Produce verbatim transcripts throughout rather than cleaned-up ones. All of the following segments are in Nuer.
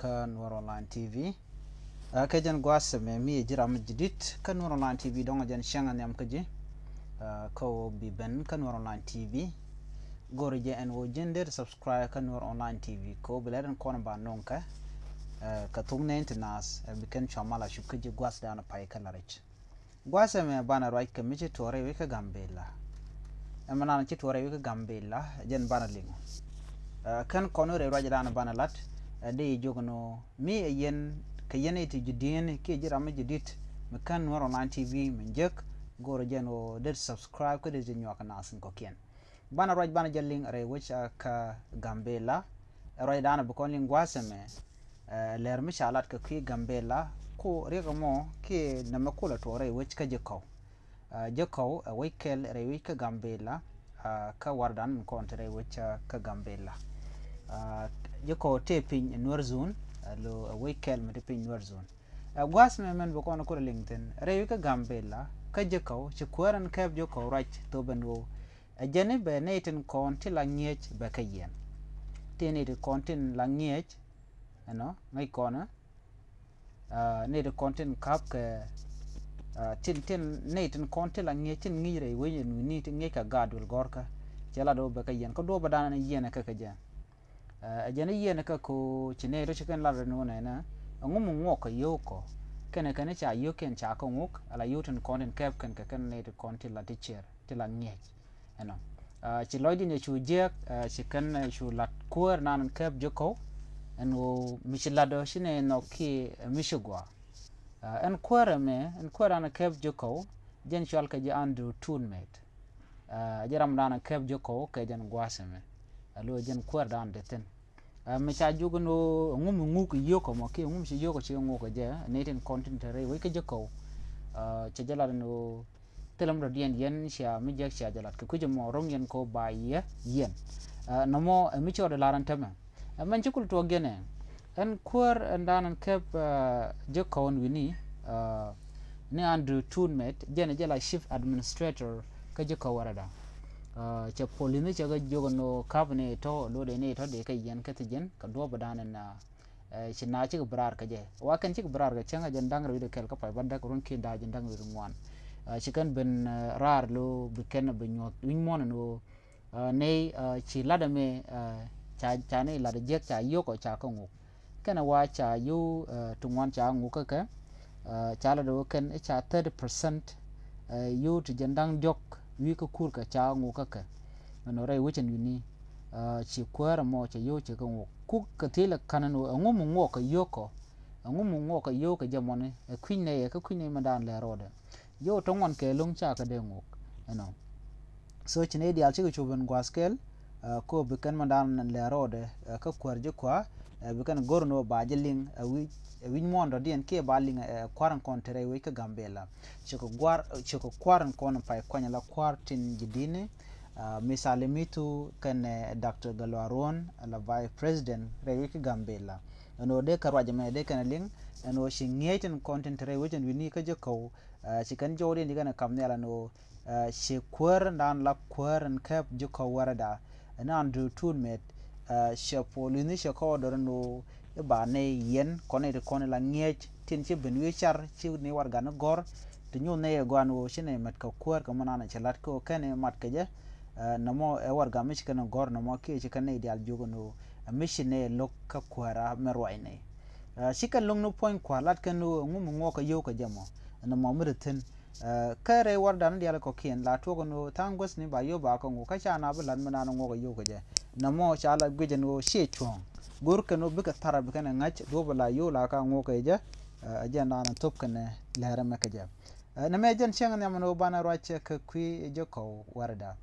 kä Nuer Online T V. Ɛ, kɛ jɛn gua̱a̱th ɛmɛ mi ɛ ji̱ ram mi ji̱ di̱t kä Nuer Online T V, dɔ̱ŋ ɛ jɛn cäŋ ɛ nhiam kä ji̱. Ɛ, kä ɣöö bi ben kä Nuer Online T V. Go̱o̱rɛ jɛ ɛn ɣöö ji̱n dee subscribe kä Nuer Online T V kɛ ɣöö bi lɛr in kɔn ba nöŋ kɛ, ɛ, kɛ thok nɛy ti naath, ɛ, bi kɛn cua mal a cup kä ji̱ gua̱thdan pay kä la rɛc. Gua̱a̱th ɛmɛ banɛ ruac kɛ mi ci tuɔɔk rɛy wec kä Gambela. Ɛmɛ nan ci tuɔɔk rɛy wec kä Gambela, jɛn banɛ liŋ. Ɛ, kɛn kɔn rɛy ruacdan banɛ lat, ɛ, dee jiök ni ɣöö mi ɛ yɛn kɛ yɛn i̱ ti ji̱ di̱i̱ni kiɛ ji̱ ram mi ji̱ di̱t mi kän Nuer Online T V mi jek, go̱o̱rɛ jɛn ɣöö dee subscribe kä dee ti nyuak naath in kɔ̱kiɛn. Banɛ ruac banɛ jɛ liŋ rɛy wec, ɛ, kä Gambela. Ɛ, ruacdan bi kɔn liŋ gua̱a̱th ɛmɛ, ɛ, lɛr mi ca lat kɛ kui̱ Gambela ku riɛk ɛmɔ kiɛ nɛmɛ kulɛ tuɔɔk rɛy wec kä Jekɔw. Ɛ, Jekɔw ɛ wec kɛl rɛy wec kä Gambela, ɛ, kä wardan in kɔn te rɛy wec, ɛ, kä Gambela. Ɛ, Jekɔw tëë piny Nuer Zone, ɛ, lo ɛ wec kɛl mi te piny Nuer Zone. Ɛ, gua̱a̱th ɛmɛ mɛn bi kɔn kulɛ liŋ thi̱n rɛy wec kä Gambela kä Jekɔw ci kuäär in kɛp Jekɔw ruac thop ɛn ɣöö ɛ jɛn i̱ bɛ nɛy tin kɔn ti la ŋi̱eec bɛ kä yɛn. Ti nɛy tin kɔn tin la ŋi̱eec, ɛnɔ, ŋäc kɔn, ɛ, nɛy tin kɔn tin ka̱p kɛ, ɛ, tin, tin, nɛy tin kɔn ti la ŋi̱eec tin ŋi̱i̱c rɛy wec ɛn wi̱ni ti ŋi̱eec kɛ gaat duël gɔ̱rkä. Cɛ lat ɣöö bɛ kä yɛn kä duɔ̱ɔ̱p ɛ da̱a̱n ɛn yiɛn ɛ kä kɛ jɛ. Ɛ, ɛ jɛn i̱ yiɛn ɛ kä ko ci nɛy rɔ ci kɛn lat rɔ ni wä nɛnɛ. Ɛŋu mi ŋuɔk kɛ yio̱w kɔ? Kɛnɛ kɛn i̱ ca yio̱w kɛn ca kä ŋuk, ala yio̱w tin kɔn tin kɛp kɛn kɛ kɛn nɛy tin kɔn ti la ti cier, ti la ŋi̱eec. Ɛnɔ. Ɛ, ci lɔcdiɛn cu jiɛɛk, ɛ, ci kɛn, ɛ, cu lat kuäär nan kɛp Jekɔw. Ɛn ɣöö mi ci lat ɔ ci nɛ nhɔk kiɛ, ɛ, mi ci gɔaa. Ɛ, ɛn kuäär ɛmɛ, ɛn kuäär nan kɛp Jekɔw, jɛn cual kɛ jɛ Andrew Tut Mɛt. Ɛ, jɛ ram dan kɛp Jekɔw kɛ jɛn gua̱a̱th ɛmɛ. Ɛ, lo jɛn kuäär dan dee thi̱n. Ɛ, mi ca jiök ɛn ɣöö ɛŋu mi ŋuk yio̱w kɔ mɔ kiɛ ɛŋu mi ci yio̱w kɔ ci ŋuk kɛ jɛ, nɛy tin kɔn tin te rɛy wec kä Jekɔw. Ɛ, cɛ jɛ lat ɛn ɣöö thilɛ mi dɔ̱diɛn yɛn cia mi jek cia jɛ lat kɛ kui̱c ɛmɔ ro̱ŋ yɛn kɛ ɣöö ba yɛ yɛn. Ɛ, nɔmɔ ɛ mi cɔɔd ɛ lar ɛn tämɛ. Ɛ mɛn ci kul tuɔɔk yɛn ɛ. Ɛn kuäär ɛn dan ɛn kɛp, ɛ, Jekɔw ɛn wi̱ni, ɛ, ni Andrew Tut Mɛt, jɛn ɛ jɛ la chief administrator kä Jekɔw warada. Ɛ, cɛ polith ni cɛ kɛ jiök ɛn ɣöö ka̱p ni tɔ̱, lotdɛ ni tɔ̱ dee kɛ yɛn kä thi̱ji̱n kɛ duɔ̱ɔ̱p ɛ dan ɛn, ɛ, Ɛ, ci na cikɛ bi raar kɛ jɛ. Wa kɛn cikɛ bi raar kɛ cäŋ a jɛn da̱ŋ rɛw wi̱cdɛ kɛl kä pay bädäk run ki̱n da̱a̱ jɛn da̱ŋ rɛw wi̱cdɛ ŋuan. Ɛ, ci kɛn ben, ɛ, raar lo bi kɛn bi nyuɔ̱th wi̱ny muɔ̱ɔ̱n ɛn ɣöö, ɛ, nɛy, ɛ, ci lat ɛmɛ, ɛ, ca, ca nɛy lat ɛ jiäk ca yio̱w kɔ ca kä ŋuk. Kɛnɛ wa ca yio̱w, ɛ, ti ŋuan ca ŋuk kä kɛ, ɛ, ca lat ɛ ɣöö kɛn ca thirty percent, ɛ, yio̱w ti jɛn da̱ŋ diɔ̱k wi̱i̱ kä kur kɛ ca ŋuk kä kɛ. Ɛn ɣöö rɛy wec ɛn wi̱ni, ɛ, ci kuäär ɛmɔ cɛ yio̱w cɛ kɛ ŋuk. Kuk kɛ thilɛ ka̱n ɛn ɣöö ɛŋu mi ŋuɔk kɛ yio̱w kɔ, ɛŋu mi ŋuɔk kɛ yio̱w kɛ jɛ mɔni, ɛ kui̱ny nɛy ɛ kä kui̱ny nɛy mɛ daan lɛ rɔɔdɛ. Yio̱w tɔ̱ŋ ŋuan kɛ lo̱ŋ ca kɛ dee ŋuk, ɛnɔ. So ci nɛy diaal cikɛ cop ɛn gua̱a̱th kɛl, ɛ, kɛ ɣöö bi kɛn mɛ daan lɛ rɔɔdɛ, ɛ, kä kuäär ji̱ kɔaa, ɛ, bi kɛn go̱r ɛn ɣöö ba ji̱ liŋ, ɛ, wi̱c, ɛ, wi̱c muɔ̱ɔ̱n dɔ̱diɛn kiɛ ba liŋ, ɛ, kua̱r ɛn kɔn te rɛy wec kä Gambela. Cikɛ gua̱r, cikɛ kua̱r ɛn kɔn pay kuany ala kua̱r tin ji̱ di̱ni, ɛ, mi Salim Itu kɛnɛ, ɛ, Doctor Gatluak Ruɔ̱n, ala Vice President rɛy wec kä Gambela. Ɛn ɣöö dee kɛ ruac ɛmɛ dee kɛn ɛ liŋ, ɛn ɣöö ci ŋi̱eec tin kɔn tin te rɛy wec ɛn wi̱ni kä Jekɔw, ɛ, ci kɛn jɔwdiɛn ci kɛn ɛ ka̱m nhial ɛn ɣöö, ɛ, ci kuäär dan la kuäär ɛn kɛp Jekɔw warada. Ɛn Andrew Tut Mɛt, ɛ, cɛ polith ni cɛ kɛ order ɛn ɣöö i̱ ba nɛy yɛn kɔn i̱ ti kɔn i̱ la ŋi̱eec tin ci ben wi̱i̱ car ci ni warɛgani gɔ̱r. Ti nyuth nɛy ɛ gɔaa ɛn ɣöö ci nɛy mɛt kɛ kuäär kɛ mɔ nan ci la̱t kɛ ɣöö kɛn i̱ mat kɛ jɛ. Ɛ, nɔmɔ ɛ warɛga mi ci kɛn ɛ gɔ̱r nɔmɔ kiɛ ci kɛn nɛy diaal jiök ɛn ɣöö ɛ mi ci nɛy ɛ lo̱k kä kuäärä mɛ ruac nɛy. Ɛ, ci kɛn lo̱ŋni puɔ̱ny kua̱r lat kɛn ɣöö ɛŋu mi ŋuɔk kɛ yio̱w kɛ jɛ mɔ. Nɔmɔ mi ri thi̱n. Ɛ, kä rɛy warɛgani diaal kɔ̱kiɛn la tuɔk ɛn ɣöö tha̱a̱ŋ guäthni ba yio̱w ba kɛ ŋuk kä ca na bi la̱t mi naan ŋuɔk ɛ yio̱w kɛ jɛ. Nɔmɔ ca la guic ɛn ɣöö ciɛ cuɔ̱ɔ̱ŋ. Go̱r kɛn ɣöö bikɛ thar bi kɛn ɛ ŋa̱c duɔ̱ɔ̱p la yio̱w la ka ŋuɔk kɛ jɛ. Ɛ, ɛ jɛn naan thop kɛnɛ lɛr ɛmɛ kɛ jɛ. Ɛ, nɛmɛ jɛn cäŋ nhiam ɛn ɣöö banɛ ruac kɛ kui̱ Jekɔw warada.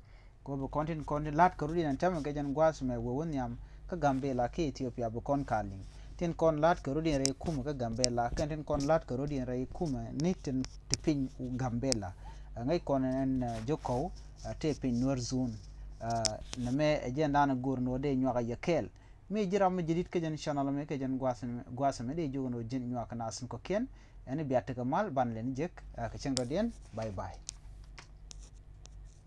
Kɛ ɣöö bi kɔn tin kɔn tin la̱t kɛ rɔ̱diɛn ɛn täämɛ kɛ jɛn gua̱a̱th mɛ wee wä nhiam kä Gambela kiɛ Ethiopia bi kɔn ka liŋ. Tin kɔn la̱t kɛ rɔ̱diɛn rɛy kumɛ kä Gambela kɛn tin kɔn la̱t kɛ rɔ̱diɛn rɛy kumɛ ni tin ti piny Gambela. Ɛ, ŋäc kɔn ɛn, ɛ, Jekɔw, ɛ, tëë piny Nuer Zone. Ɛ, nɛmɛ ɛ jɛn dan ɛ go̱r ɛn ɣöö dee nyuak ɛ yɛ kɛɛl. Mi ji̱ ram mi ji̱ di̱t kä jɛn channel mi kä jɛn gua̱a̱th ɛmɛ, gua̱a̱th ɛmɛ dee jiök ɛn ɣöö ji̱n nyuak kɛ naath tin kɔ̱kiɛn. Ɛn i̱ bia tekɛ mal banɛ lɛn jek, ɛ, kɛ cäŋ dɔ̱diɛn. Bye bye.